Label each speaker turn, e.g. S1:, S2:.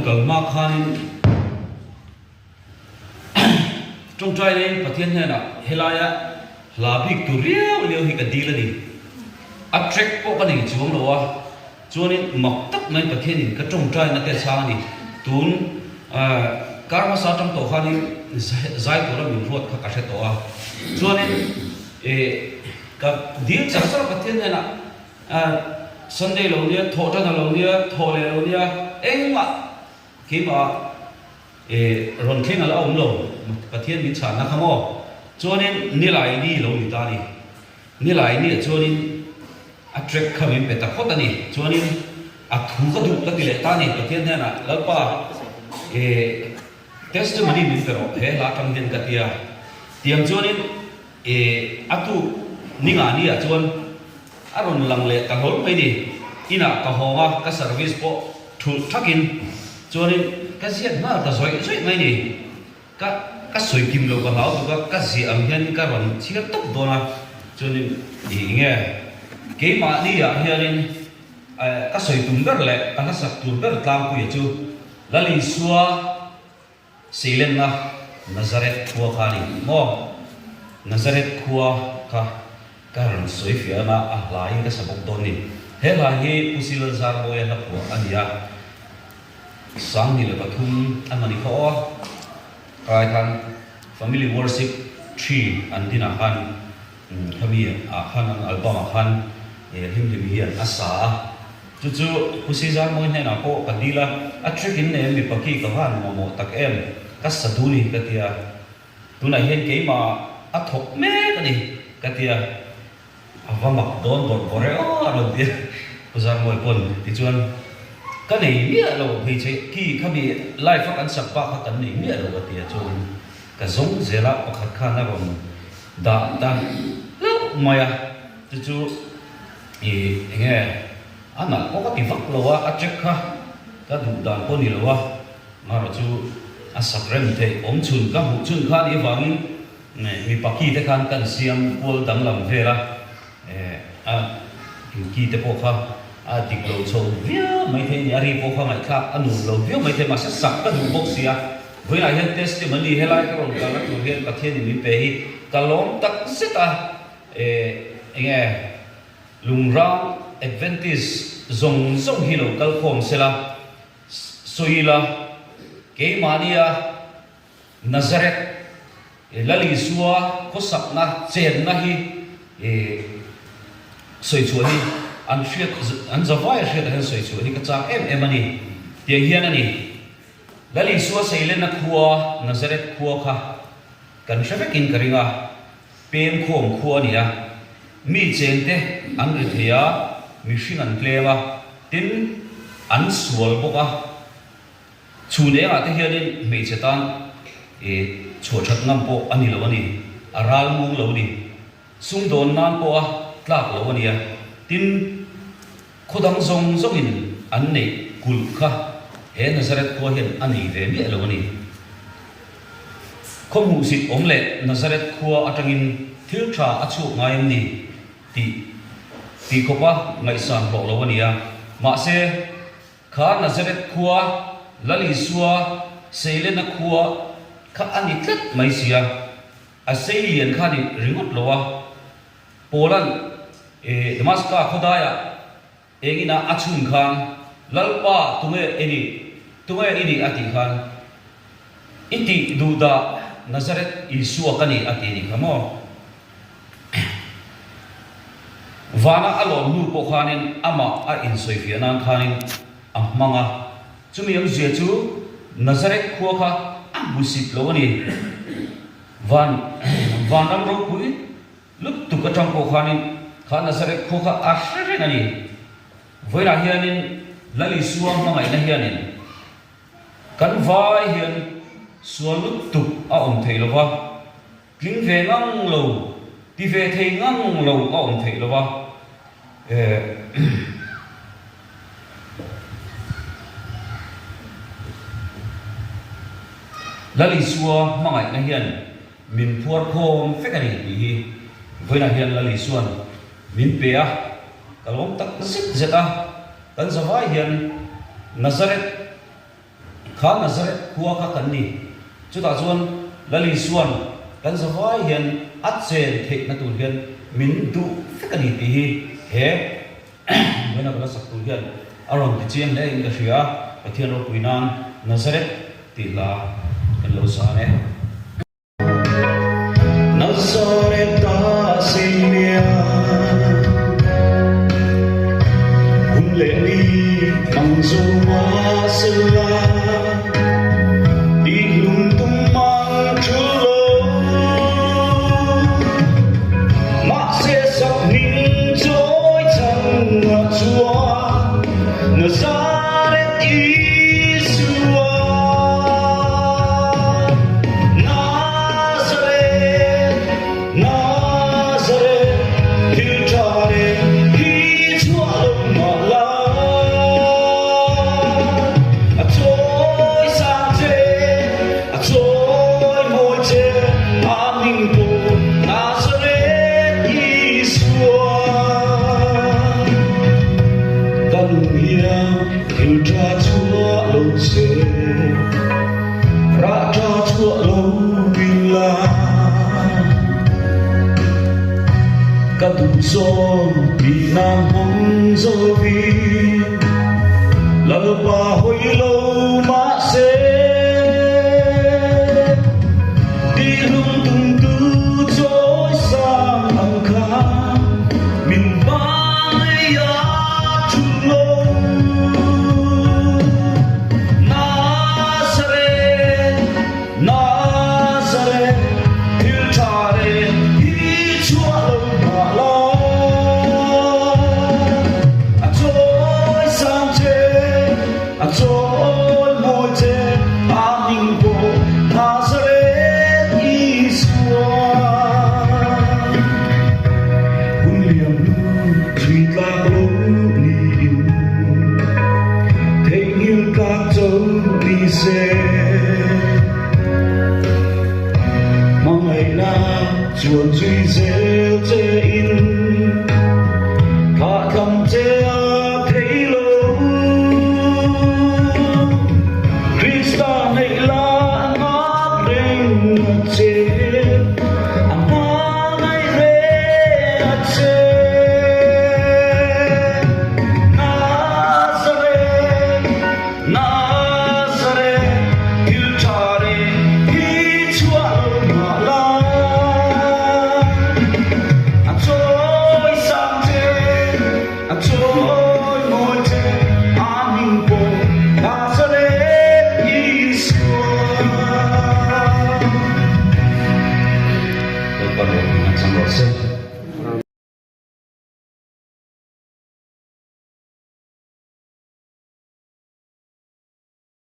S1: kal hma khanin tawngtai laiin Pathian hnenah helaia hla bik tur riau liau hi ka dil a ni. A track pawh ka nei chuang lo a, chuanin mak tak mai Pathianin ka tawngtaina te a chhang a ni. Tun kar hmasa atang tawh khanin zai tura min ruat kha ka hre tawh a, chuanin ka dil char char a Pathian hnenah. Sunday lo nia, thawh tan a lo nia, thawh leh lo nia, engmah keimah rawn thleng a la awm lo, Pathian min chhanna kha maw? Chuanin Nilai ni lo ni ta a ni. Nilai niah chuanin a track kha min pe ta phawt a ni. Chuanin a thu ka duh ka ti leh ta a ni Pathian hnenah, Lalpa, testimony min pe rawh he hla atang hian ka ti a. Tiang chuanin a tuk ningah niah chuan A rawn lang leh ta hlawl mai ni. Inah ka hawng a, ka service pawh thulh thakin chuanin ka ziak nghal ta zawih zawih mai ni. Ka ka sawi kim lo ka hlau tuk a, ka ziah ang hian ka rawn chhiar tawp dawn a, chuanin ih nge keimahni ah hianin ka sawi tum ber leh ka hlasak tur ber tlangpuia chu Lalisua Seilenna Nazareth khua kha a ni maw? Nazareth khua kha ka rawn sawi fiah anga a hlaiin ka sa bawk dawn ni. He hla hi Pu Silal Zarmawia hla phuah a ni a, 2003 a hmani kha aw a, kai khan Family Worship Tree an dinah khan Khami ah khan an album ah khan Hlimhlimi hian a sa a, chu chu Pu Sizarmawi hnenah pawh ka dil a, a trick in nei mipa khi ka van mamawh tak em, ka sa dun i ka ti a, tunah hian keimah a thawk mek a ni ka ti a, a va mak dawn bawrh bawrh e aw a rawn ti a, Pu Zarmawi pawn tichuan ka nei miah lo hmeichhe khi khami live a kan sak bak kha kan nei miah lo a ti a, chuan ka zawng zel a pakhat khan a rawn Dah ta hlauh mai a, chu chu ih eng nge a nalh pawh ka ti vak lo a, a check kha ka duh dan pawh ni lo a, marawh chu a sak rem theih awm chhun ka hmuh chhun kha anih avangin mipa ki te khan kan siam kual danglam vel a, a inki te pawh kha a dik lo chho viau mai thei a ni, a ri pawh kha ngaihthlak a nuam lo viau mai thei mahse sak ka duh bawk si a. Vawiinah hian testimony helai ka rawn kalna tur hian Pathianin min pe hi ka lawm tak zet a, eng nge Lungrang Adventist zawng zawng hi lo kal khawm sela, sawi ila keimahnia Nazareth Lal Isua khawsakna chenna hi sawi chhuah hi an hriat an zavai a hriatah hian sawi chhuah hi ka chak em em a ni tiang hian a ni. Lal Isua Seilena khua, Nazareth khua kha kan hre vekin ka ring a, pem khawm khua a ni a. Mi chengte an ri thei a, mihring an tlem a, tin, an sual bawk a. Chhun engah te hianin hmeichhe tan chhuah that ngam pawh a ni lo a ni, a ral mung lo a ni. Sumdawn nan pawha tlak lo a ni a, tin, Khaw dang zawng zawngin an neih kulh kha he Nazareth khua hian a nei ve miah lo a ni. Khaw hmuhsit awm leh Nazareth khua atangin thil tha a chhuak ngai em ni tih tih khawpa ngaihsan hlawh lo a ni a. Mahse, kha Nazareth khua Lal Isua Seilena khua kha a ni tlat mai si a, a seilian kha ni ringawt lo a. Paula'n Damaska khawdaiah eng inah a chhun khan, Lalpa, tunge i nih? Tunge i nih? a tih khan, I tih duh dah Nazareth Isua ka ni a ti nih kha maw? Vana a lawm hnu pawh khanin amah a insawifiah nan khanin a hmang a. Chumi awmzia chu Nazareth khua kha a hmusit lo a ni. Van Vanram ropui Lutuk atang pawh khanin kha Nazareth khua kha a hre reng a ni. Vawiinah hianin Lal Isua hmangaihna hianin kan vai hian sual lutuk a awm thei lo va, tling ve ngang lo, ti ve thei ngang lo a awm theih lo va. Lal Isua hmangaihna hian Min phuar khawm vek a ni tih hi vawiinah hian Lal Isua'n min pe a, ka lawm tak zet zet a, kan zavai hian Nazareth. Kha Nazareth khua kha kan ni. Chutah chuan Lal Isua'n kan zavai hian a chen theihna tur hian min duh vek a ni tih hi he Buaina ka la sak tur hian a rawn ti chiang hle in ka hria a, Pathian ropui nan Nazareth tih hla kan lo zan e. Nazareth-a Simeon, hun leh ni hmang zo mahsela, tihlum tum ang thu lo. Mahse sak hming chawi changah chuan Nazareth Isua. Nazareth, Nazareth, thil tha leh hi chhuah lo mah la. A chawi sang che, a chawi mawi che, a hming pawh Nazareth Isua. Ka nun hian thil tha chhuah lo che, rah tha chhuah lo ila. Ka duh zawn tih nan hmang zo vin, Lalpa hawi lo mahse. Tihlum tumtu chawi sang ang kha min hmangaih a thun lo. Nazareth, Nazareth, thil tha leh hi chhuah lo mah la. A chawi sang che, a chawi mawi che, a hming pawh Nazareth Isua. Hun liam hnu thui tlak lo niin theihnghilh tlak cho ni se. Hmangaihna chuan zui zel che in thahthlam che a thei lo. Krista neih la a nghak reng a che.